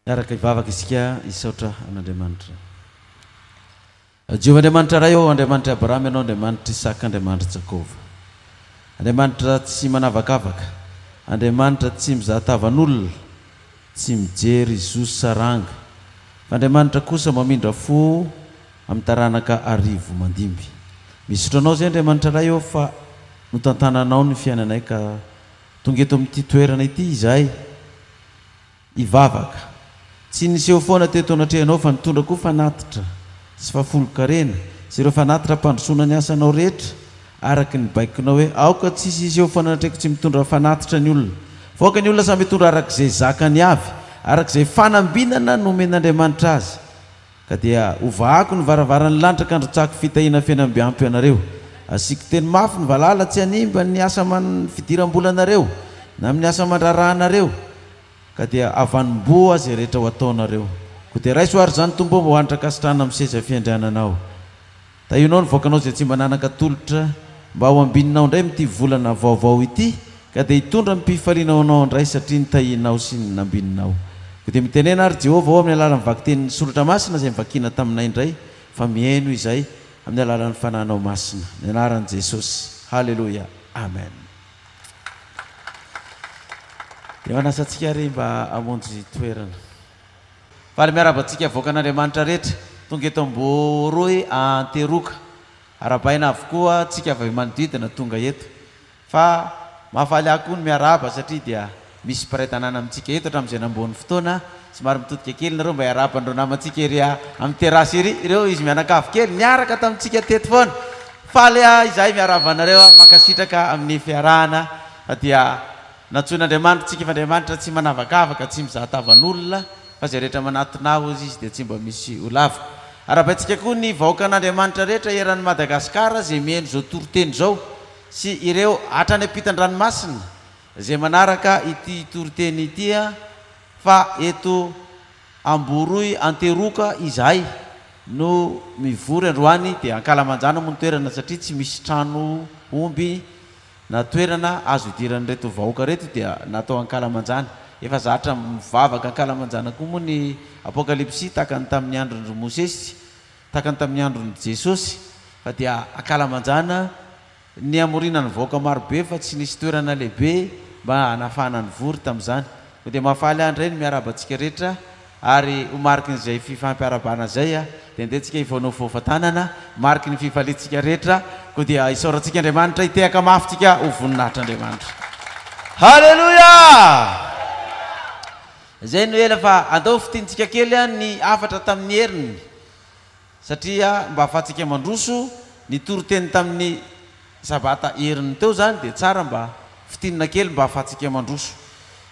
Hiaraka hivavaka isika hisaotra an'Andriamanitra. Jehovah Andriamanitra Ray ô, Andriamanitr'i Abrahama Ianao, Andriamanitr'i Isaka, Andriamanitr'i Jakoba. Andriamanitra tsy manavakavaka, Andriamanitra tsy mizaha tavan'olona, tsy mijery zo sy saranga, fa Andriamanitra kosa mamindra fo amin'ny taranaka arivo mandimby. Misaotra Anao izay Andriamanitra Ray ô fa notantananao ny fiainanay ka tonga eto amin'ity toerana ity izahay. Hivavaka. Tsy niseho foana teto anatrehanao fa nitondra koa fanatitra sy fahafolon-karena sy ireo fanatitra hampandrosoana ny asanao rehetra araka ny baikonao hoe aoka tsy hisy hiseho foana anatrehako tsy mitondra fanatitra ny olona fa aoka ny olona samy hitondra araka izay zakany avy araka izay fanambinana nomen'Andriamanitra azy Ka dia hovahako ny varavaran'ny lanitra ka handrotsahako fitahiana feno amby ampy anareo. Asiako teny mafy ny valala tsy hanimba ny asa aman fidiram-bolanareo, na amin'ny asa aman-draharahanareo, ka dia havanom-boa izay rehetra ho ataonareo. Koa dia raiso àry izany, Tompo ô, mba ho hanitra ankasitrahana amin'ny seza fiandriananao. Tahianao ny vahoakanao izay tsy mba nanan-katolotra mba ho ambininao indray amin'ity volana vaovao ity ka dia hitondra amim-pifaliana ho anao indray satria nitahianao sy nambininao. Koa dia mitenena ary Jehovah ô amin'ny alalan'ny vakitenin'ny Soratra Masina izay novakiana taminay indray fa mihaino izay amin'ny alalan'ny Fanahinao Masina. Ny anaran'i Jesosy. Haleloia. Amen. Dia manasa antsika ary mba hamonjy toerana. Faly miarahaba antsika vahoakan'Andriamanitra rehetra tonga eto Ambohoroy Anteroka. Arahabaina avokoa antsika avy manodidina tonga eto. Fa mahafaly ahy koa ny miarahaba satria dia misy mpiray tanàna amintsika eto hatramin'izay namboan'ny fotoana. Somary mitodika kely nareo mba hiarahaba an'ireo namantsika ery amin'ny terrasse ery. Ireo izy mianakavy kely niaraka tamintsika teto foana. Faly ahy izahay miarahaba anareo. Mankasitraka amin'ny fiarahana fa dia Nantsoin'Andriamanitra tsika fa Andriamanitra tsy manavakavaka, tsy mizaha tavan'olona, fa izay rehetra manatona Ahy, hozy Izy, dia tsy mba misy ho laviko. Arahabaintsika koa ny vahoakan'Andriamanitra rehetra eran'i Madagasikara izay mihaino izao toriteny izao sy ireo hatrany ampitan-dranomasina izay manaraka ity toriteny ity fa eto Amboroy Anteroka izahay no mivory androany dia ankalamanjana moa ny toerana satria tsy misy trano omby Na toerana azo idiran'ireto vahoaka ireto dia natao ankalamanjana. Efa zatra mivavaka ankalamanjana koa moa ny Apokalypsy tahaka ny tamin'ny andron-dry Mosesy, tahaka ny tamin'ny andron'i Jesosy, fa dia ankalamanjana ny hamoriana ny vahoaka marobe fa tsy nisy toerana lehibe mba hanafahana nivory tamin'izany. Koa dia mahafaly ahy indray ny miarahaba antsika rehetra Ary ho mariky ny izay fifampiarahabana izay dia andeha tsika hifaonofôfa tanana, mariky ny fifaliantsika rehetra, koa dia isaorantsika Andriamanitra, hitehaka mafy tsika ho voninahitr'Andriamanitra. Haleloia! Izay no ela fa andao fintinitsika kely ny hafatra tamin'ny heriny. Satria mba ahafahantsika mandroso ny toriteny tamin'ny sabata heriny teo izany dia tsara mba fintinina kely mba ahafahantsika mandroso.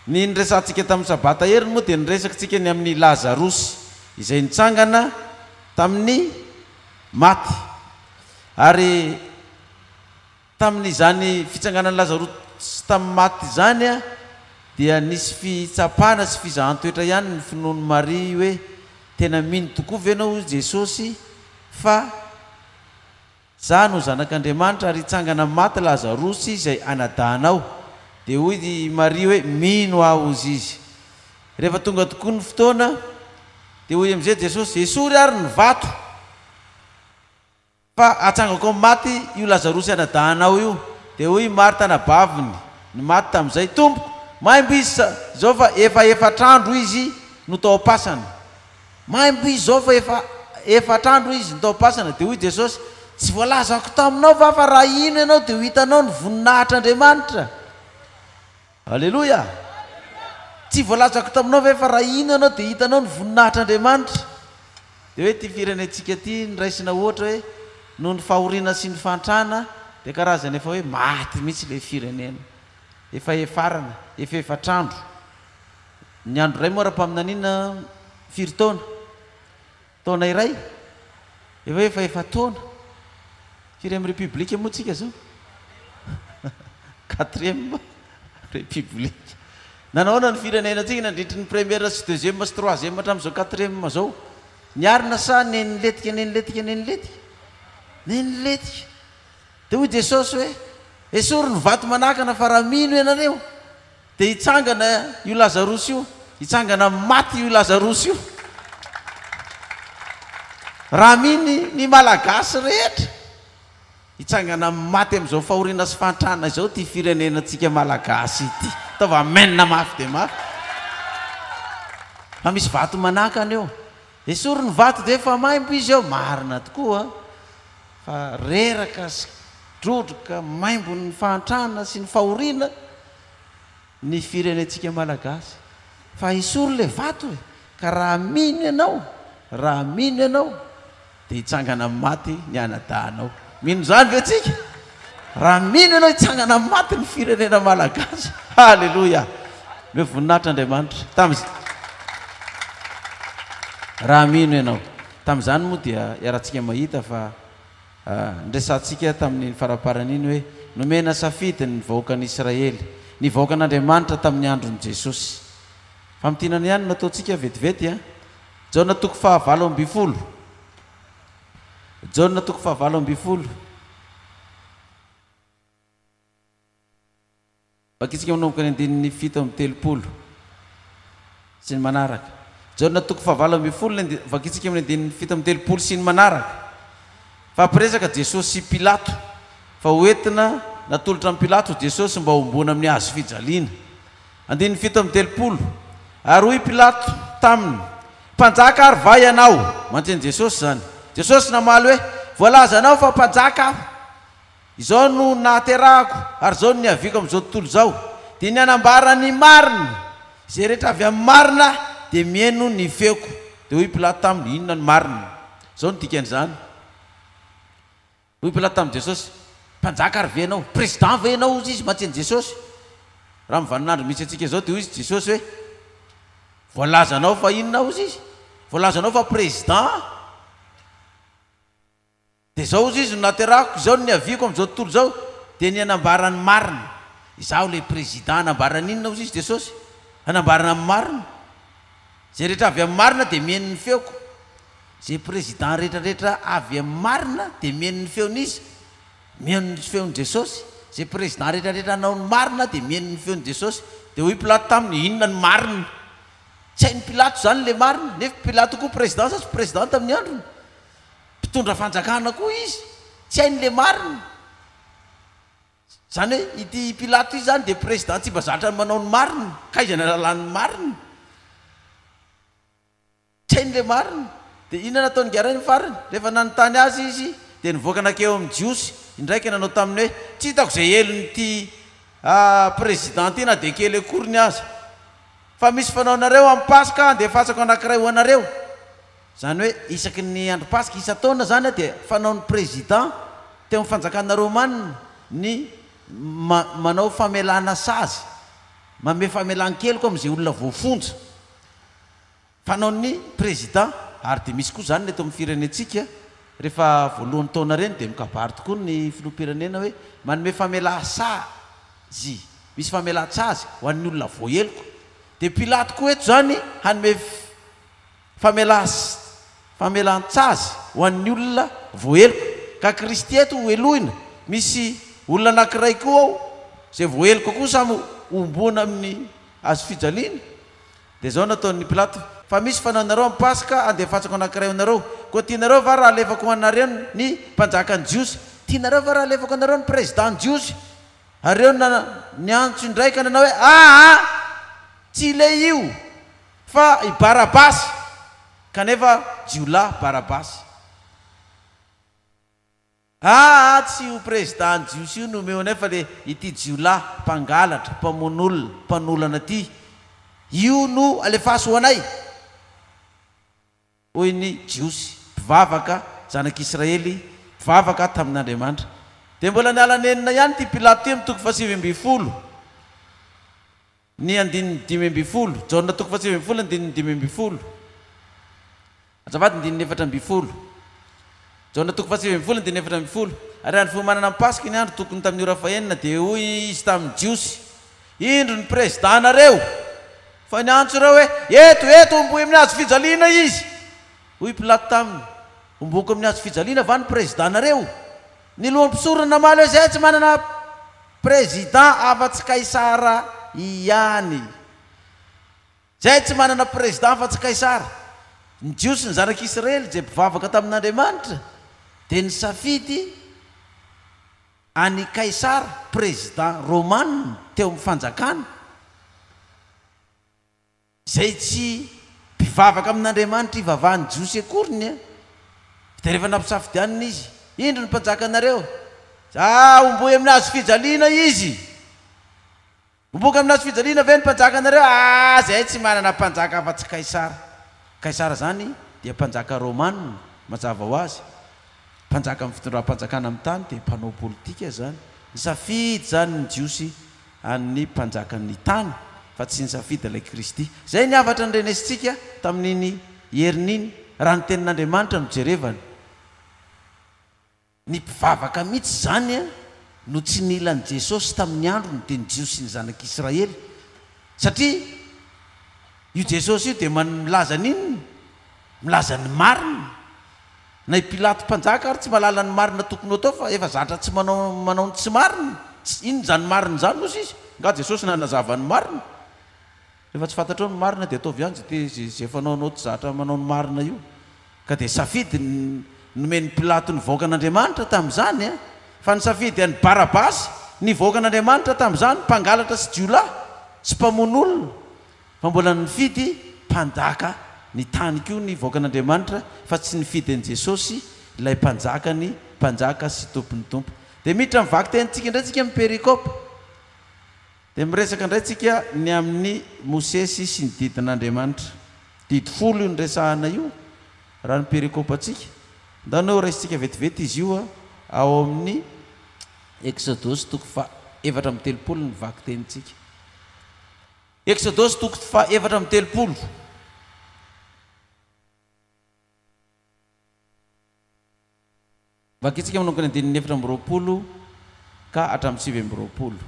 Ny niresahantsika tamin'ny sabata heriny moa dia niresaka-tsika ny amin'i Lazarosy izay nitsangana tamin'ny maty. Ary tamin'izany fitsanganan'i Lazarosy tamin'ny maty izany dia nisy fitsapana sy fizahan-toetra ihany ny finoan'i Maria hoe Tena mino tokoa ve ianao hoy Jesosy fa Za no zanak'Andriamanitra ary hitsangana maty Lazarosy izay anadahinao? Dia hoy i Maria hoe mino aho hozy izy. Rehefa tonga tokoa ny fotoana dia hoy amin'izay Jesosy esory ary ny vato. Fa hatsangako amin'ny maty io Lazarosy anadahinao io. Dia hoy i Marta anabaviny, ny maty tamin'izay, Tompoko, maimbo izy izao fa efa efatr'andro izy no tao am-pasana. Maimbo izy izao fa efa efatr'andro izy no tao am-pasana. Dia hoy Jesosy, Tsy voalazako taminao va fa raha hino ianao dia ho hitanao ny voninahitr'Andriamanitra? Aleloia! Tsy voalazako taminao ve fa raha hino ianao dia hitanao ny voninahitr'Andriamanitra? Dia hoe ity firenentsika ity no raisina ohatra hoe noho ny fahoriana sy ny fahantrana dia karazana efa hoe maty mihitsy ilay firenena. Efa hefarana, efa efatr'andro. Ny andro iray moa ara-paminaniana firy taona? Taona iray? Efa hoe efa efa-taona. Firy amin'ny République moa tsika zao? Quatrième République. Nanahoana ny firenenantsika nandritry ny première sy deuxième sy troisième hatramin'izao quatrième zao? Niarina sa neniletika neniletika neniletika? Neniletika. Dia hoy Jesosy hoe, esory ny vato manakana fa raha mino ianareo dia hitsangana io Lazarosy io. Hitsangana amin'ny maty io Lazarosy io. Raha mino ny Malagasy rehetra, hitsangana amin'ny maty amin'izao fahoriana sy fahantrana izao ity firenenantsika Malagasy ity. Ataovy amen mafy dia mafy. Fa misy vato manakana eo. Esory ny vato dia efa maimbo izy eo. Marina tokoa fa reraka sy drodroka maimbon'ny fahantrana sy ny fahoriana ny firenentsika Malagasy. Fa esory le vato e! Ka raha mino ianao, raha mino ianao dia hitsangana amin'ny maty ny anadahinao. Mino izany ve tsika? Raha mino ianao hitsangana amin'ny maty ny firenena Malagasy. Haleloia! Omeo voninahitra Andriamanitra. Tamin'z. Raha mino ianao. Tamin'izany moa dia iarahantsika mahita fa Niresahantsika tamin'iny faraparany iny hoe nomena safidy ny vahoakan'Israely, ny vahoakan'Andriamanitra tamin'ny andron'i Jesosy. Famintinana ihany no ataontsika vetivety an. Jaona toko fahavalo ambifolo. Jaona toko fahavalo ambifolo. Vakintsika manomboka ny andininy 37 sy ny manaraka. Jaona toko fahavalo ambin'ny folo ny vakintsika amin'ny andininy 37 sy ny manaraka. Fampiresaka Jesosy sy Pilato fa ho entina natolotra amin'i Pilato Jesosy mba homboana amin'ny hazo fijaliana. Andininy 37. Ary hoy Pilato taminy, Mpanjaka ary va ianao? Mantsy an'i Jesosy izany. Jesosy namaly hoe, Voalazanao fa mpanjaka aho. Izao no nahaterahako ary izao no niaviako amin'izao tontolo izao, dia ny hanambara ny marina. Izay rehetra avy amin'ny marina dia mihaino ny feoko. Dia hoy Pilato taminy, Inona no marina? Izao no dikan'izany. Hoy Pilato tamin'i Jesosy, Mpanjaka ary ve ianao? Président ve ianao? Hozy izy mantsy an'i Jesosy. Raha amin'ny vaninandro misy antsika izao dia hoy izy Jesosy hoe, Voalazanao fa inona? Hozy izy. Voalazanao fa président aho. Dia izao hozy izy no naterahako, izao no niaviako amin'izao tontolo izao, dia ny hanambara ny marina. Izaho ilay président hanambara ny inona hozy izy Jesosy? Hanambarana ny marina. Izay rehetra avy amin'ny marina dia mihaino ny feoko. Izay président rehetra rehetra avy amin'ny marina dia mihaino ny feon'iza? Mihaino ny feon'i Jesosy. Izay président rehetra rehetra hanao ny marina dia mihaino ny feon'i Jesosy. Dia hoy Pilato taminy, inona ny marina? Tsy hain'i Pilato izany ilay marina, nefa Pilato koa président sa tsy président tamin'ny androny? Mpitondra fanjakana koa izy, tsy hainy le marina. Zany hoe ity Pilato ity zany dia président tsy mba zatra ny manao ny marina, k'aiza ny ahalalany ny marina? Tsy hainy le marina. Dia inona nataon'i Garainy farany? Rehefa nanontany azy izy dia nivoaka nankeo amin'ny Jiosy indraika nanao taminy hoe, tsy hitako izay helon'ity président ity na dia kely akoriny aza. Fa misy fanaonareo amin'ny Paska handefasako anankiray ho anareo. Izany hoe isaky ny andro Paska isan-taona izany dia fanaon'ny président teo amin'ny fanjakana romana ny manao famelana sazy, manome famelan-keloka amin'izay olona voafonja. Fanaon'ny président, ary dia misy koa izany ny eto amin'ny firenentsika, rehefa voalohan'ny taona ireny dia mikabary tokoa ny filoham-pirenena hoe manome famela-sazy, misy famelan-tsazy ho an'ny olona voaheloka. Dia Pilato koa eto izany hanome Famelas, famelan-tsazy ho an'ny olona voaheloka. Ka Kristy eto ho helohina. Misy olona anankiray koa ao izay voaheloka koa samy homboana amin'ny hazofijaliana. Dia izao nataon'i Pilato, Fa misy fanaonareo amin'ny Paska, handefatsako anankiray ho anareo. Koa tianareo va raha alefako ho anareo ny mpanjakan'ny Jiosy? Tianareo va raha alefako anareo ny prezidàn'ny Jiosy? Ary ireo niantso indray ka nanao hoe, Aa! Tsy ilay io! Fa i Barabasy, kanefa jiolahy Barabasy. Aa tsy io président jiosy io no omeo anay fa le ity jiolahy, mpangalatra, mpamono olona, mpanolana ity, io no alefaso ho anay! Hoy ny Jiosy mpivavaka, zanak'Israely mpivavaka tamin'Andriamanitra. Dia mbola niala nenina ihany ity Pilato ity amin'ny toko fahasivy ambin'ny folo. Ny andininy 15, Jaona toko faha-19 andininy 15. Azafady, andininy 14. Jaona toko faha-19 andininy 14. Ary andro fiomanana ny Paska iny andro, tokony tamin'ny ora fahenina, dia hoy izy tamin'ny Jiosy, Indro ny prezidà-nareo! Fa niantso ireo hoe, Eto, eto, homboy amin'ny hazo fijaliana izy! Hoy Pilato taminy, Homboiko amin'ny hazo fijaliana va ny prezidà-nareo? Ny lohan'ny mpisorona namaly hoe, Izahay tsy manana Président afa-tsy Kaisara ihany. Zay tsy manana président afa-tsy Kaisara. Ny Jiosy, ny zanak'Israely izay mpivavaka tamin'Andriamanitra dia nisafidy an'i Kaisara, président romana teo amin'ny fanjakana, izay tsy mpivavaka amin'Andriamanitra ivavahan'ny Jiosy akoriny an! Dia rehefa nampisafidianina izy, Indro ny mpanjakanareo! Za homboy amin'ny hazo fijaliana izy! Homboka amin'ny hazo fijaliana ve ny mpanjakanareo? Aa, zahay tsy manana mpanjaka afa-tsy Kaisara. Kaisara izany dia mpanjaka romana, mazava ho azy. Mpanjaka amin'ny fitondram-panjakana amin'ny tany dia mpanao politika izany. Nisafidy izany ny Jiosy an'ny mpanjakan'ny tany fa tsy nisafidy ilay Kristy. Izay ny hafatra norenesintsika tamin'iny heriny iny, raha ny tenin'Andriamanitra no jerevana. Ny mpivavaka mihitsy izany no tsy nila an'i Jesosy tamin'ny androny dia ny Jiosy sy ny zanak'Israely. Satria io Jesosy io dia milaza ny inona? Milaza ny marina. Na i Pilato mpanjaka ary tsy mahalala ny marina tokony ho atao fa efa zatra tsy manao manao ny tsy marina. Tsy inona izany marina izany hozy izy? Nga Jesosy nanazava ny marina? Rehefa tsy fantatrao ny marina dia ataovy ihany izay te izay izay fanaonao tsy zatra manao ny marina io. Ka dia safidy nomen'i Pilato ny vahoakan'Andriamanitra tamin'izany a! Fa nisafidy an'i Barabasy ny vahoakan'Andriamanitra tamin'izany, mpangalatra sy jiolahy sy mpamono olona. Fa mbola nifidy mpanjaka ny tany koa ny vahoakan'Andriamanitra fa tsy nifidy an'i Jesosy ilay mpanjakan'ny mpanjaka sy tompon'ny tompo. Dia miditra amin'ny vakitenintsika indray tsika amin'ny perikopa. Dia miresaka indray tsika ny amin'i Mosesy sy ny didin'Andriamanitra. Didy folo io niresahana io raha ny perikopantsika. Ndao anie ho raisintsika vetivety izy io ao amin'ny Eksodosy toko faha 34 ny vakitenintsika. Eksodosy toko faha 34. Vakintsika manomboka ny andininy 24 ka hatramin'ny 29.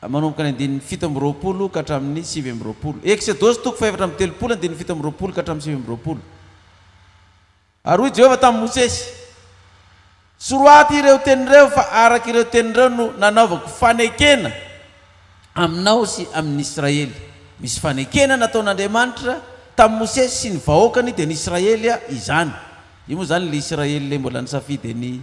Manomboka ny andininy 27 ka hatramin'ny 29. Eksodosy toko faha 34 andininy 27 ka hatramin'ny 29. Ary hoy Jehovah tamin'i Mosesy, Soraty ireo teny ireo, fa araka ireo teny ireo no nanaovako fanekena aminao sy amin'ny Israely. Misy fanekena nataon'Andriamanitra tamin'i Mosesy sy ny vahoakany, dia ny Israely izany. Io moa izany ilay Israely ilay mbola nisafidy an'i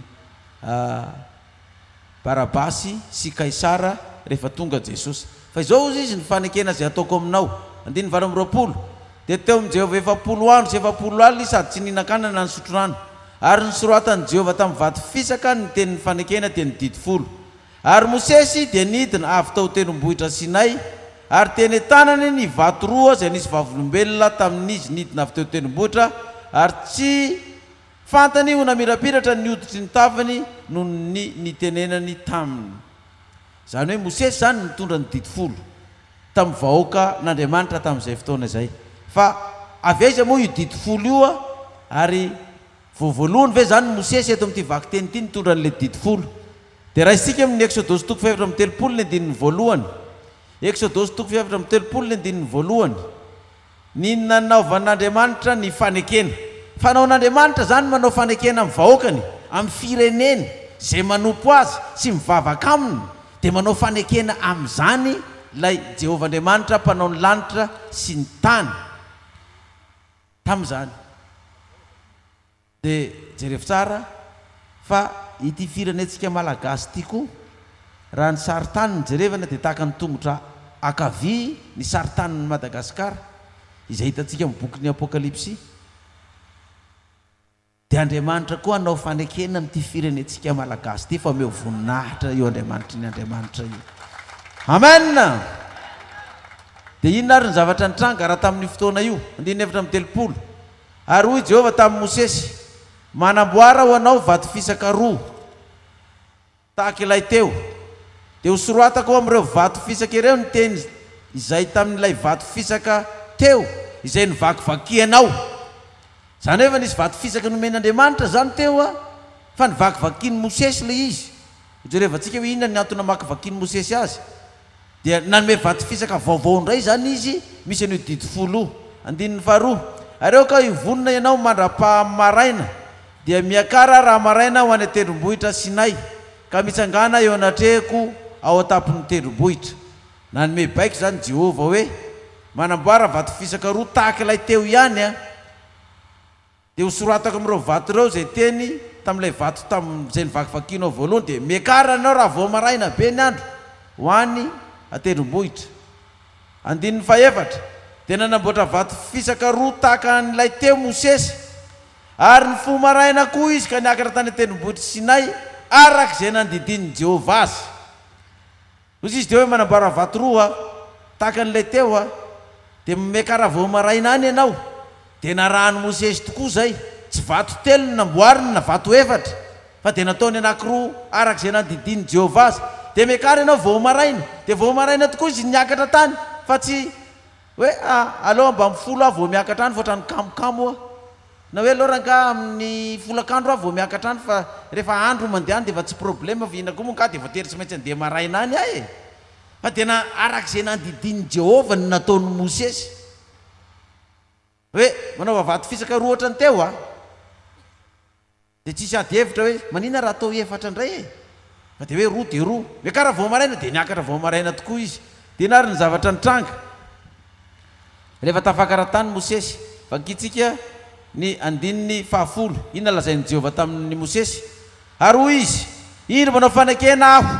Barabasy sy Kaisara rehefa tonga Jesosy. Fa izao hozy izy, ny fanekena izay ataoko aminao. Andininy 28, Dia teo amin'i Jehovah 40 andro sy 40 alina izy sady tsy nihinan-kanina na nisotro rano. Ary nosoratan'i Jehovah tamin'ny vato fisaka ny tenin'ny fanekena, dia ny didy folo. Ary Mosesy dia nidina avy tao tendrombohitra Sinay, ary teny an-tanany ny vato roa izay nisy vavolombelona tamin'izy nidina avy teo tendrombohitra, ary tsy Fantany ho namirapiratra ny hoditry ny tavany noho ny nitenenany taminy. Izany hoe Mosesy izany nitondra ny Didy Folo tamin'ny vahoakan'Andriamanitra tamin'izay fotoana izay. Fa avy aiza moa io Didy Folo io ary vao voalohany ve izany Mosesy eto amin'ity vakiteny ity nitondra an'ilay Didy Folo? Dia raisintsika amin'ny Eksodosy toko faha-34 ny andininy voalohany. Eksodosy toko faha-34 ny andininy voalohany. Ny nanaovan'Andriamanitra ny fanekena. Fanaon'Andriamanitra izany manao fanekena amin'ny vahoakany, amin'ny fireneny, izay manompo Azy sy mivavaka Aminy, dia manao fanekena amin'izany ilay Jehovah Andriamanitra Mpanao ny lanitra sy ny tany. Tamin'izany. Dia jerevo tsara fa ity firenentsika malagasy ity koa raha ny sarintany no jerevana dia tahaka ny tongotra ankavia ny sarintanin'i Madagasikara izay hitantsika amin'ny bokin'ny Apokalypsy. Dia Andriamanitra koa hanao fanekena amin'ity firenentsika malagasy ity fa omeo voninahitra io Andriamanitry ny Andriamanitra io. Amen! Dia inona ary ny zavatra nitranga raha tamin'io fotoana io? Andininy 34. Ary hoy Jehovah tamin'i Mosesy, Manamboara ho anao vato fisaka roa, tahaka ilay teo. Dia hosoratako ao amin'ireo vato fisaka ireo ny teny izay tamin'ilay vato fisaka teo, izay novakivakianao. Izany hoe efa nisy vato fisaka nomen'Andriamanitra izany teo, fa novakivakian'i Mosesy ilay izy. Hojerevantsika hoe inona ny antony namakivakian'i Mosesy azy. Dia nanome vato fisaka vaovao indray izany izy, misy an'io didy folo io. Andininy faharoa, Ary aoka hivonona ianao mandra-pahamaraina, dia miakara raha maraina ho any an-tendrombohitra Sinay, ka mitsangàna eo anatrehako ao an-tampon'ny tendrombohitra. Nanome baiko izany Jehovah hoe. Manamboara vato fisaka roa tahaka ilay teo ihany a! Dia hosoratako amin'ireo vato ireo izay teny tamin'ilay vato tamin'izay novakivakianao voalohany, dia miakara ianao raha vao maraina be ny andro ho any an-tendrombohitra. Andininy fahefatra, Dia nanamboatra vato fisaka roa tahaka an'ilay teo Mosesy, ary nifoha maraina koa izy ka niakatra tany an-tendrombohitr'i Sinay, araka izay nandidian'i Jehovah azy. Hoy izy dia hoe manambara vato roa tahaka an'ilay teo a, dia miakara vao maraina any ianao. Dia narahan'i Mosesy tokoa izay, tsy vato telo no namboariny na vato efatra, fa dia nataony anankiroa araka izay nandidian'i Jehovah azy. Dia miakara ianao vao maraina. Dia vao maraina tokoa izy niakatra tany, fa tsy hoe aleo mba amin'ny folo aho vao miakatra any fa ohatran'ny kamokamo aho. Na hoe aleo rangaha amin'ny folakandro aho vao miakatra any fa rehefa andro mandeha any dia efa tsy problème fa inona koa moa angaha dia voatery tsy maintsy handeha maraina any aho e! Fa tena araka izay nandidian'i Jehovah no nataon'i Mosesy. Hoe manaova vato fisaka roa ohatran'ny teo a! Dia tsisy ady hevitra hoe maninona raha atao efatra indray e! Fa dia hoe roa dia roa. Miakara vao maraina dia niakatra vao maraina tokoa izy. Dia inona ary ny zavatra nitranga? Rehefa tafakara tany Mosesy, vakintsika ny andininy fahafolo. Inona lazain'i Jehovah tamin'i Mosesy? Ary hoy izy, Indro manao fanekena Aho,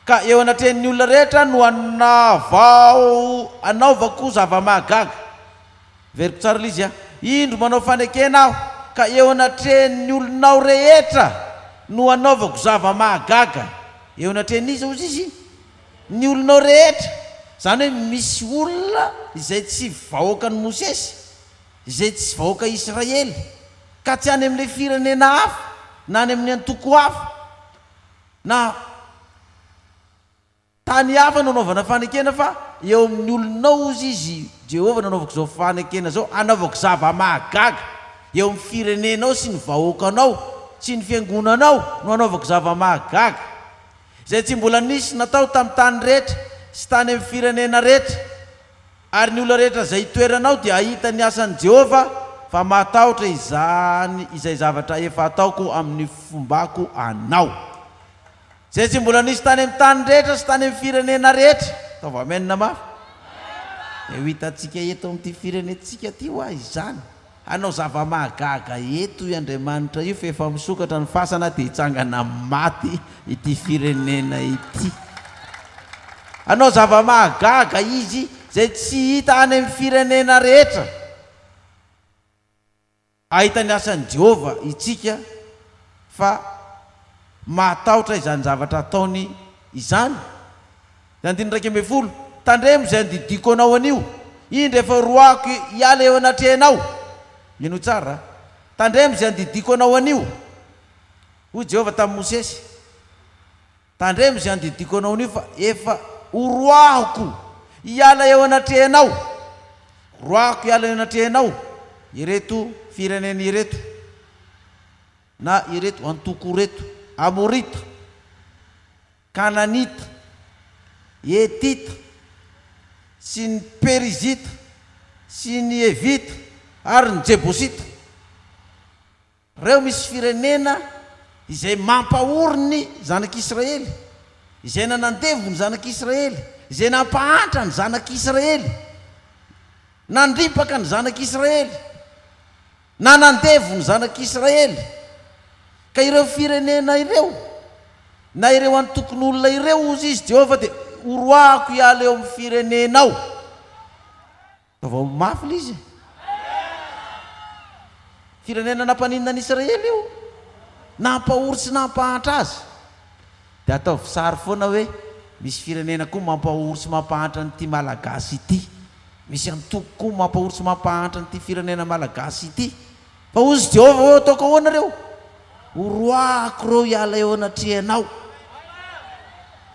ka eo anatrehan'ny olona rehetra no hanavao hanaovako zava-mahagaga. Averiko tsara ilay izy a! Indro manao fanekena Aho, ka eo anatrehan'ny olonao rehetra no hanaovako zava-mahagaga. Eo anatrehan'iza hozy izy? Ny olonao rehetra. Izany hoe misy olona izay tsy vahoakan'i Mosesy, izay tsy vahoaka Israely, ka tsy any amin'ilay firenena hafa, na any amin'ny antoko hafa, na. Tany hafa no anaovana fanekena fa eo amin'ny olonao hozy izy Jehovah no anaovako izao fanekena izao, hanaovako zava-mahagaga eo amin'ny firenenao sy ny vahoakanao sy ny fiangonanao no hanaovako zava-mahagaga izay tsy mbola nisy natao tamin'ny tany rehetra sy tany amin'ny firenena rehetra Ary ny olona rehetra izay itoeranao dia hahita ny asan'i Jehovah, fa mahatahotra izany izay zavatra efa ataoko amin'ny fombako anao. Izay tsy mbola nisy tany amin'ny tany rehetra sy tany amin'ny firenena rehetra. Ataovy amen mafy. Dia ho hitantsika eto amin'ity firenentsika ity hoa izany. Hanao zava-mahagaga eto io Andriamanitra io fa efa misokatra ny fasana dia hitsangana amin'ny maty ity firenena ity. Hanao zava-mahagaga Izy izay tsy hita any amin'ny firenena rehetra. Hahita ny asan'i Jehovah isika fa mahatahotra izany zavatra ataony izany. Ny andininy 11, Tandremo izay andidiako anao anio, indro efa roahako hiala eo anatrehanao. Henoy tsara, Tandremo izay andidiako anao anio. Hoy Jehovah tamin'i Mosesy, Tandremo izay andidiako anao anio fa efa horoahiko hiala eo anatrehanao. Roahiko hiala eo anatrehanao ireto firenena ireto, na ireto antoko ireto, Amorita, Kananita, Hetita, sy ny Perizita, sy ny Hevita, ary ny Jebosita. Ireo misy firenena izay mampahory ny zanak'Israely, izay nanandevo ny zanak'Israely, izay nampahantra ny zanak'Israely, nandripaka ny zanak'Israely. Nanandevo ny zanak'Israely. Ka ireo firenena ireo, na ireo antokon'olona ireo, hozy izy, Jehovah, dia horoahako hiala eo amin'ny firenenao. Vaovao mafy ilay izy e. Firenena nampaninona an'i Israely io. Nampahory sy nampahantra azy. Dia ataovy sary foana hoe misy firenena koa mampahory sy mampahantra an'ity Malagasy ity. Misy antoko koa mampahory sy mampahantra an'ity firenena Malagasy ity. Fa hozy Jehovah hoe ataoko ahoana ireo? Horoahako ireo hiala eo anatrehanao.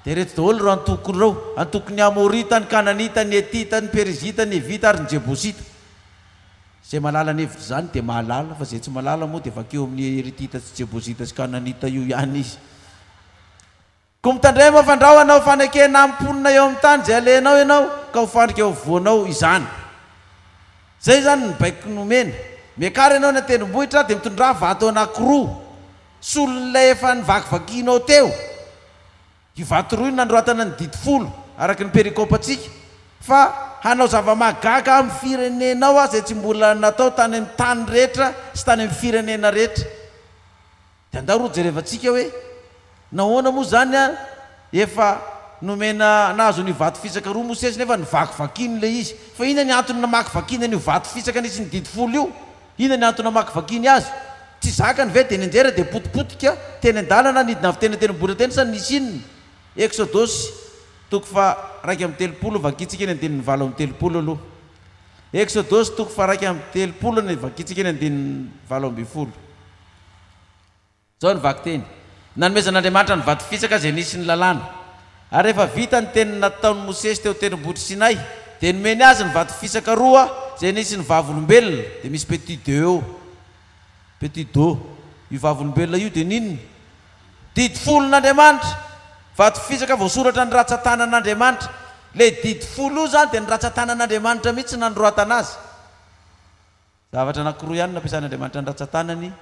Dia ireto daholo ireo antoko ireo, antokon'ny Amorita, ny Kananita, ny Hetita, ny Perizita, ny Hevita ary ny Jebosita. Izay mahalala ny hevitr'izany dia mahalala, fa izay tsy mahalala moa dia vakio amin'ny Heritita sy Jebosita sy Kananita io ihany izy. Koa mitandrema fandrao hanao fanekena amin'ny mponina eo amin'ny tany izay alehanao ianao, ka ho fandrika eo afovoanao izany. Izay izany ny baiko nomena. Miakara ianao any an-tendrombohitra dia mitondrà vato anankiroa, solon'ilay efa nivakivakianao teo. Io vato roa io no nanoratana ny didy folo, araka ny perikopantsika. Fa. hanao zava-mahagaga amin'ny firenenao Aho izay tsy mbola natao tany amin'ny tany rehetra sy tany amin'ny firenena rehetra. Dia andao aloha jerevantsika hoe nahoana moa izany efa nomena nahazo an'io vato fisaka roa Mosesy nefa nivakivakiany ilay izy. Fa inona ny antony namakivakiany an'io vato fisaka nisy ny didy folo io? Inona ny antony namakivakiany azy? Tsy zakany ve dia nianjera dia potipotika teny an-dalana nidina avy teny an-tendrombohitra teny sa nisy inona? Eksodosy toko faha 31 vakintsika ny andininy 38 aloha. Eksodosy toko faha 31 ny vakintsika ny andininy 18. Izao ny vakiteny, Nanomezan'Andriamanitra ny vato fisaka izay nisy ny lalàna. Ary rehefa vita ny teny nataon'i Mosesy teo an-tendrombohitr'i Sinay, dia nomeny azy ny vato fisaka roa izay nisy ny vavolombelona, dia misy petit de eo, petit do. Io vavolombelona io dia n'inona? Didy folon'Andriamanitra. Vato fisaka voasoratra ny ratsan-tanan'Andriamanitra. Ilay didy folo io izany dia ny ratsan-tanan'Andriamanitra mihitsy nanoratana azy. Zavatra anankiroa ihany no nampiasan'Andriamanitra ny ratsan-tanany,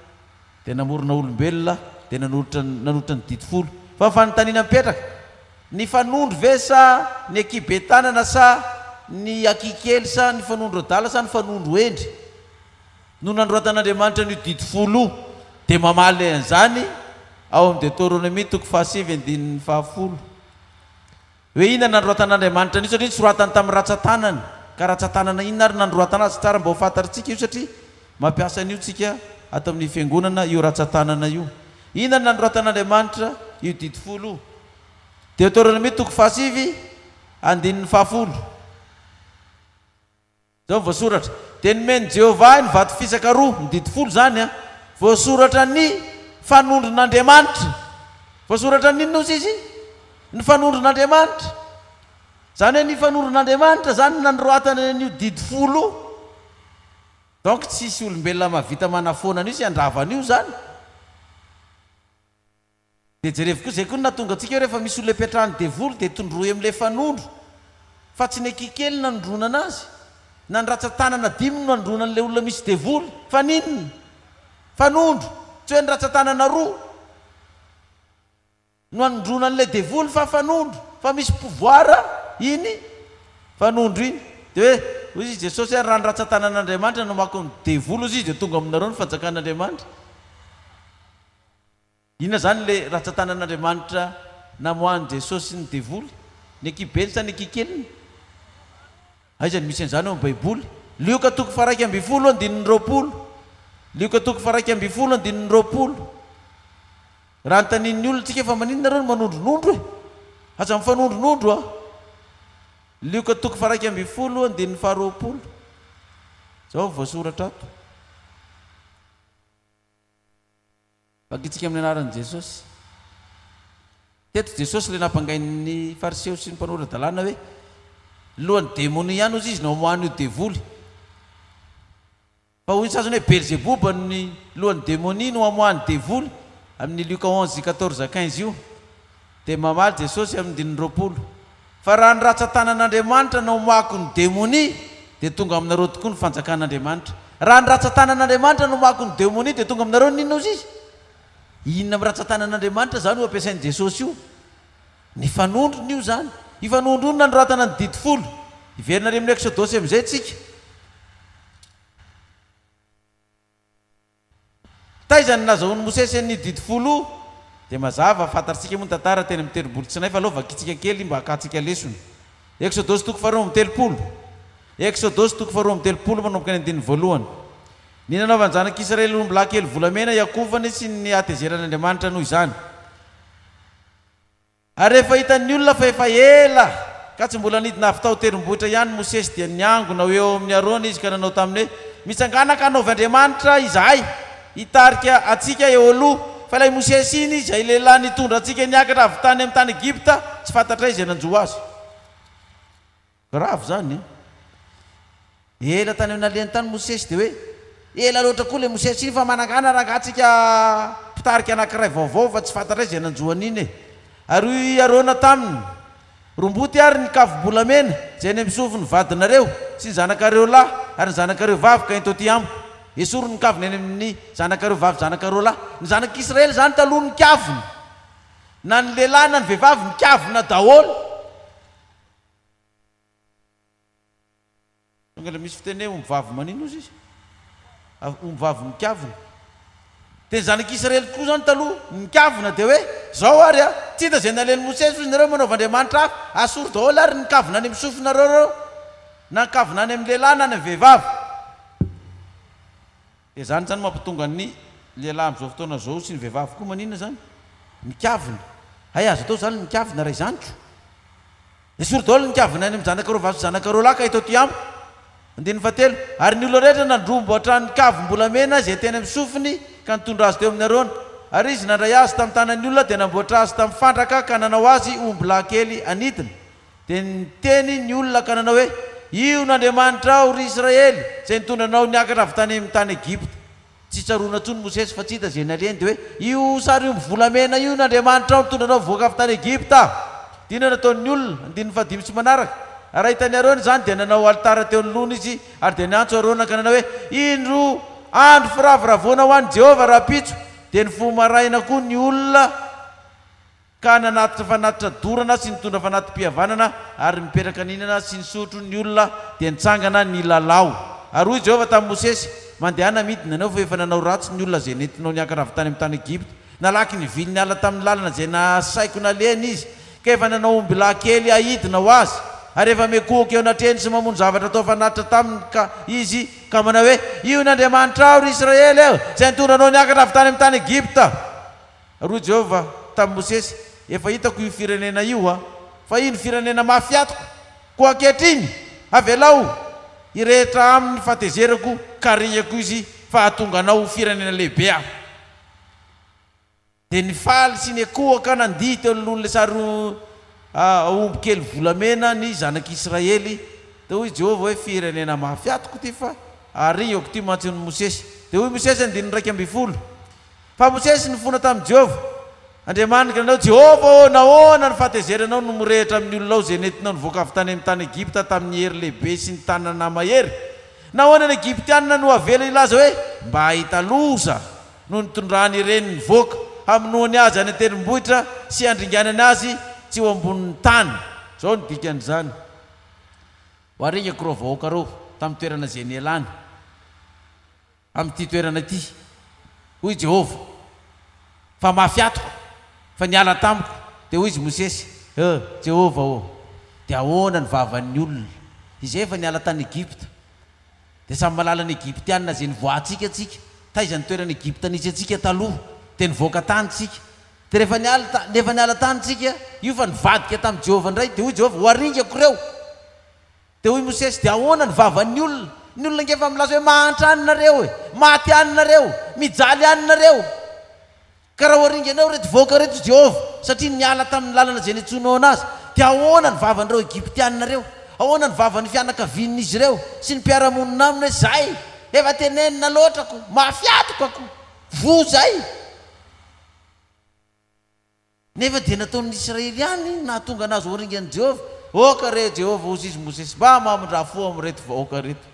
dia namorona olombelona, dia nanolotra nanolotra ny didy folo. Fa ny fanontaniana mipetraka, ny fanondro ve sa ny ankihibe tanana sa ny ankihikely sa ny fanondro adala sa ny fanondro hendry no nanoratan'Andriamanitra an'io didy folo io? Dia mamaly an'izany ao amin'ny Deoteronomia toko fahasivy andininy fahafolo. Hoe inona nanoratan'Andriamanitra an'io satria nosoratany tamin'ny ratsan-tanany. Ka ratsan-tanana inona ary nanoratana azy? Tsara mba ho fantatritsika io satria mampiasa an'io tsika ato amin'ny fiangonana io ratsan-tanana io. Inona no nanoratan'Andriamanitra io didy folo io? Deoteronomia toko fahasivy andininy fahafolo. Izao no voasoratra, Dia nomen'i Jehovah ahy ny vato fisaka roa, ny didy folo izany an, voasoratra ny fanondron'Andriamanitra. Voasoratra ny inona hozy izy? Ny fanondron'Andriamanitra. Izany hoe ny fanondron'Andriamanitra izany no nanoratana an'io didy folo io. Donc tsisy olombelona mahavita manafoana an'io sy handrava an'io izany. Dia jerevo koa, izay koa no nahatonga antsika hoe rehefa misy olona ipetrahan'ny devoly dia tondroy amin'ilay fanondro fa tsy ny ankikely no nanondronana azy, na ny ratsan-tanana dimy no nanondroana an'ilay olona misy devoly, fa n'inona? Fanondro, tsy hoe ny ratsan-tanana roa no anondroana an'ilay devoly fa fanondro, fa misy pouvoir iny fanondro iny. Dia hoe, hoy izy Jesosy hoe raha ny ratsan-tanan'Andriamanitra no mako ny devoly hozy izy dia tonga aminareo ny fanjakan'Andriamanitra. Inona izany ilay ratsan-tanan'Andriamanitra namoahan'i Jesosy ny devoly? Ny ankibeny sa ny ankikeliny? Aiza no misy an'izany ao amin'ny Baiboly? Lioka toko faha-11 andininy 20. Lioka toko faha-11 andininy 20. Raha anontanian'ny olona tsika fa maninona nareo no manondronondro e? Aza mifanondronondro a! Lioka toko faha-11 andininy faha-20. Izao no voasoratra ato. Vakintsika amin'ny anaran'i Jesosy. Teto Jesosy ilay nampangain'ny Fariseo sy ny mpanora-dalàna hoe lohan'ny demonia ihany hozy izy no amoahany io devoly. Fa hoy ny sasany hoe Belzeboba ny lohan'ny demonia no amoahany devoly amin'ny Lioka 11, 14, 15 io. Dia mamaly Jesosy amin'ny andininy 20, Fa raha ny ratsan-tanan'Andriamanitra no amoahako ny demonia, dia tonga aminareo tokoa ny fanjakan'Andriamanitra. Raha ny ratsan-tanan'Andriamanitra no amoahako ny demonia, dia tonga aminareo ny inona hozy izy? Inona amin'ny ratsan-tanan'Andriamanitra izany io ampiasain'i Jesosy io? Ny fanondrony io izany. Io fanondro io no nanoratana ny didy folo. Hiverina ary amin'ny Eksodosy amin'izay tsika. Taiza no nazahoan'i Mosesy an'io didy folo io? Dia mazava, fantatrtsika moa ny tantara teny amin'ny tendrombohitra Sinay fa aleo vakintsika kely mba hakantsika lesona. Eksodosy toko faharoa amby telopolo. Eksodosy toko faharoa amby telopolo manomboka ny andininy voalohany. Ny nanaovan'ny zanak'Israely ombilahy kely volamena hiakofany sy ny hatezeran'Andriamanitra noho izany. Ary rehefa hitan'ny olona fa efa ela ka tsy mbola nidina avy tao an-tendrombohitra ihany Mosesy, dia niangona ho eo amin'i Arona izy ka nanao taminy hoe, Mitsangàna ka anaovy andriamanitra izahay, hitarika antsika eo aloha. Fa ilay Mosesy iny, izay lehilahy nitondra antsika niakatra avy tany amin'ny tany Egypta, tsy fantatray izay nanjo azy. Grave zany e! Ela tany amin'ny nalehany tany Mosesy dia hoe ela loatra koa ilay Mosesy iny fa manangana rangaha tsika mpitarika anankiray vaovao fa tsy fantatray izay nanjo an'iny e! Ary hoy i Arona taminy, Romboty ary ny kavim-bolamena izay any amin'ny sofin'ny vadinareo sy ny zanakareo lahy ary ny zanakareo vavy ka ento aty amiko. Esory ny kavina eny amin'ny zanakareo vavy zanakareo lahy. Ny zanak'Israely izany taloha nikavina. Na ny lehilahy na ny vehivavy nikavina daholo. Tonga ilay misy fiteny hoe omby vavy manino ozy izy? Omby vavy mikavina. Dia ny zanak'Israely koa izany taloha nikavina dia hoe zao ary a, tsy hita izay nalehan'i Mosesy ozy nareo manaova andriamanitra hafa, asory daholo ary ny kavina any amin'ny sofinareo ireo, na ny kavina any amin'ny lehilahy na any amin'ny vehivavy. Dia izany izany mampatonga ny lehilahy amin'izao fotoana izao sy ny vehivavy koa maninona izany? Mikavina. Hay azo atao izany ny mikavina raha izany ko. Esory daholo ny kavina any amin'ny zanakareo vavy sy zanakareo lahy ka eto aty amiko. Andininy fahatelo, Ary ny olona rehetra nandrombo hatrany kavim-bolamena izay teny amin'ny sofiny ka nitondra azy teo amin'i Arona. Ary izy nandray azy tamin'ny tanan'ny olona dia namboatra azy tamin'ny fandraka ka nanao azy ho ombilahy kely anidina. Dia niteny ny olona ka nanao hoe, Io no Andriamanitrao, ry Israely, izay nitondra anao niakatra avy tany amin'ny tany Egypta. Tsy tsaroana intsony Mosesy fa tsy hita izay nalehany, dia hoe, Io sary omby volamena io no Andriamanitrao nitondra anao nivoaka avy tany Egypta. Dia inona no nataon'ny olona? Andininy fahadimy sy manaraka. Ary raha hitan'i Arona izany, dia nanao alitara teo anoloany izy, ary dia niantso Arona ka nanao hoe, Indro andro firavoravoana ho an'i Jehovah rahampitso. Dia nifoha maraina koa ny olona. Ka nanatitra fanatitra dorana sy nitondra fanati-pihavanana ary nipetraka nihinana sy nisotro ny olona, dia nitsangana nilalao. Ary hoy Jehovah tamin'i Mosesy, Mandehana midina ianao, fa efa nanao ratsy ny olona izay nentinao niakatra avy tany amin'ny tany Egypta. Nalaky nivily niala tamin'ny lalana izay nasaiko nalehany izy, ka efa nanao ombilahy kely haidina ho azy, ary efa mikohoka eo anatrehany sy mamono zavatra atao fanatitra taminy ka izy, ka manao hoe, Io ny Andriamanitrao, ry Israely ô, izay nitondra anao niakatra avy tany amin'ny tany Egypta. Ary hoy Jehovah tamin'i Mosesy, Efa hitako io firenena io, fa iny firenena mafy atoko. Koa ankehitriny, avelao hirehitra aminy ny fahatezerako, ka ringako izy, fa hahatonga anao ho firenena lehibe Aho. Dia nifaly sy niankohoka nandihy teo anoloan'ilay sary omby kely volamena ny zanak'Israely. Dia hoy Jehovah hoe, Firenena mafy atoko ity, fa haringako ity mantsy an'i Mosesy. Dia hoy Mosesy, andininy 11, Fa Mosesy nifona tamin'i Jehovah, Andriamaniny, ka nanao, Jehovah ô, nahoana ny fahatezeranao no mirehitra amin'ny olonao izay nentinao nivoaka avy tany amin'ny tany Egypta tamin'ny hery lehibe sy ny tanana mahery? Nahoana ny Egyptianina no avela hilaza hoe, 'Mba hahita loza no nitondrany ireny nivoaka, hamonoany azy any an-tendrombohitra sy handringanany azy tsy ho ambonin'ny tany? Izao no dikan'izany, Ho aringako ireo vahoaka ireo tamin'ny toerana izay nialany. Amin'ity toerana ity, hoy i Jehovah, fa mafy atoko, fa niala tamiko. Dia hoy izy Mosesy, Ë, Jehovah ô, dia ahoana ny vavan'ny olona, izay efa niala tany Egypta? Dia samy mahalala ny Egyptiana izay nivoahantsika tsika, taiza ny toerana Egypta nisy antsika taloha, dia nivoaka tany tsika. Dia rehefa niala, nefa niala tany tsika, io fa nivadika tamin'i Jehovah indray, dia hoy Jehovah, Ho aringako ireo. Dia hoy Mosesy, Dia ahoana ny vavan'ny olona? Ny olona ange efa milaza hoe mahantra any nareo e! Maty any nareo! Mijaly any nareo! Ka raha ho aringanao ireto vahoaka ireto Jehovah, satria niala tamin'ny lalana izay niantsoanao anazy, dia ahoana ny vavan'ireo Egyptiana ireo? Ahoana ny vavan'ny fianakavian'izy ireo sy ny mpiara-monina aminy hoe, Zay! Efa tenenina loatra ko! Mafy atoka ko! Voa zay! Nefa dia nataon'ny Israely ihany ny nahatonga anazy ho ringan'i Jehovah. Aoka re, Jehovah, hozy izy Mosesy, mba mamindrà fo amin'ireto vahoaka ireto.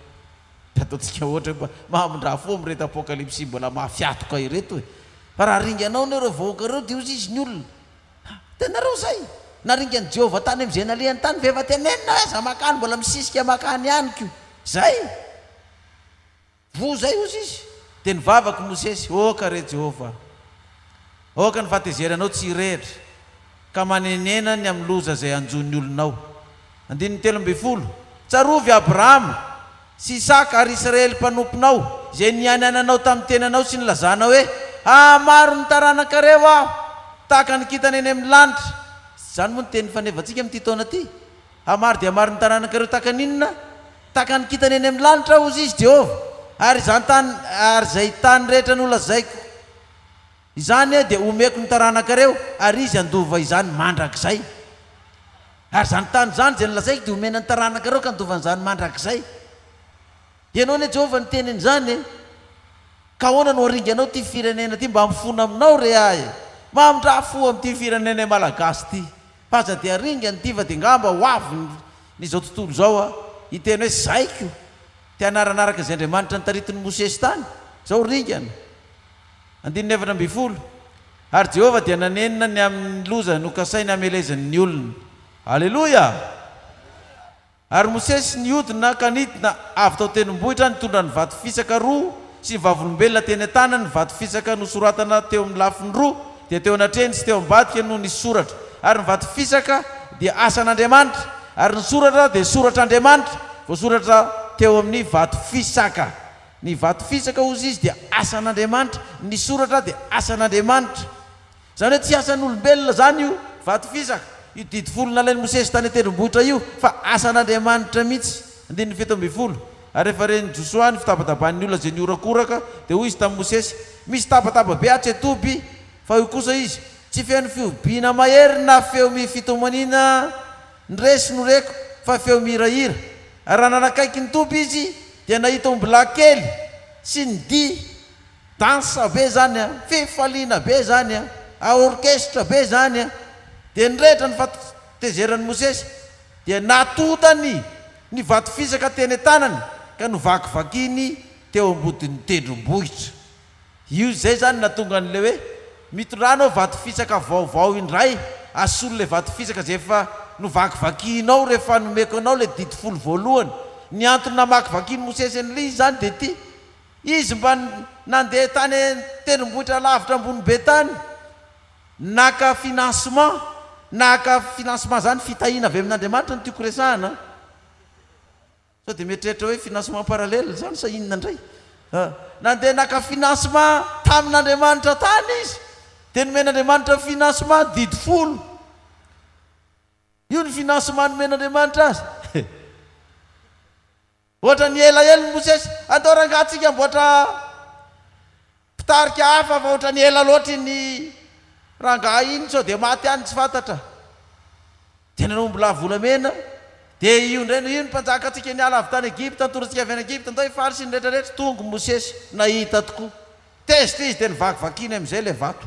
Dia ataontsika ohatra hoe mba mamindrà fo amin'ireto Apokalypsy mbola mafy hatoka ireto e! Fa raha ringanao anie ireo vahoaka ireo, dia hozy izy ny olona, Ha, hitanareo izay? Naringan'i Jehovah tany amin'izay nalehany tany ve efa tenenina hoe aza mankany, mbola misisika mankany ihany ko. Izay! Voa izay, hozy izy. Dia nivavaka i Mosesy, Aoka re, Jehovah! Aoka ny fahatezeranao tsy hirehitra, ka manenena ny amin'ny loza izay hanjo ny olonao. Andininy 13, Tsarovy Abrahama, sy Isaka ary Israely mpanomponao, izay nianiananao tamin'ny tenanao sy nilazanao hoe, Hahamaro ny taranakareo Aho, tahaka ny kintana eny amin'ny lanitra. Izany moa no teny fanevantsika amin'ity taona ity. Hahamaro dia hamaro ny taranakareo tahaka ny inona? Tahaka ny kintana eny amin'ny lanitra aho, hozy izy, Jehovah, ary izany tany, ary izay tany rehetra nolazaiko izany dia homeko ny taranakareo, ary izy handova izany mandrakizay. Ary izany tany izany izay nolazaiko dia homena ny taranakareo ka handova an'izany mandrakizay. Ianao anie Jehovah niteny an'izany e! Ka ahoana no haringanao ity firenena ity mba mifona aminao re aho e! Mamindrà fo amin'ity firenenay malagasy ity. Fa aza dia ringana ity fa dia ngamba ho avy ny izao tontolo izao a! Hiteny hoe zaiko te hanaranaraka izay Andriamanitra notaritin'i Mosesy tany. Izao ringana. Andininy 14. Ary Jehovah dia nanenina ny amin'ny loza nokasainy hamelezany ny olona. Aleloia! Ary Mosesy nihodina ka nidina avy tao an-tendrombohitra nitondra ny vato fisaka roa sy ny vavolombelona teny an-tanany, ny vato fisaka nosoratana teo amin'ny lafiny roa, dia teo anatrehiny sy teo ambadika no nisy soratra. Ary ny vato fisaka dia asan'Andriamanitra, ary ny soratra dia soratr'Andriamanitra, voasoratra teo amin'ny vato fisaka. Ny vato fisaka, hozy izy, dia asan'Andriamanitra, ny soratra dia asan'Andriamanitra. Izany hoe tsy asan'olombelona izany io vato fisaka, io didy folo nalain'i Mosesy tany an-tendrombohitra io, fa asan'Andriamanitra mihitsy. Andininy 17, Ary rehefa ren'i Josoa ny fitabataban'ny olona izay nihorakoraka, dia hoy izy tamin'i Mosesy, Misy tabataba be atsy an-toby. Fa hoy kosa izy, Tsy feno fihobiana mahery na feo fitomaniana ny resy no reko, fa feo mihirahira. Ary raha nanakaiky ny toby izy, dia nahita ombilahy kely sy ny dihy. Danse be zany a, fifaliana be zany a, orchestre be zany a. Dia nirehitra ny fahatezeran'i Mosesy, dia natotany ny vato fisaka teny an-tanany ka novakivakiany teo ambodin'ny tendrombohitra. Io izay zany nahatonga an'ilay hoe mitondrà anao vato fisaka vaovao indray, asolo ilay vato fisaka izay efa novakivakianao rehefa nomeko anao ilay didy folo voalohany. Ny antony namakivakian'i Mosesy an'ilay izy zany dia ity, Izy mba nandeha tany an-tendrombohitra lavitra ambony be tany, naka financement, naka financement zany fitahiana avy amin'Andriamanitra no tiako resahana an! Sao dia mieritreritra hoe financement parallèle zany sa inona indray? Nandeha naka financement tamin'Andriamanitra tany izy, dia nomen'Andriamanitra financement didy folo. Io ny financement nomen'Andriamanitra azy. Ohatran'ny elaela i Mosesy. Andao rangaha tsika amboatra mpitarika hafa fa ohatran'ny ela loatra iny rangaha iny sao dia maty any tsy fantatra. Dia nanao ombilahy volamena. Dia io indray no io ny mpanjakantsika niala avy tany Egypta, nitondra antsika avy any Egypta, ndao hifaly sy ny rehetra rehetra. Tonga Mosesy, nahita tokoa. Tezitra izy dia novakivakiany amin'izay ilay vato.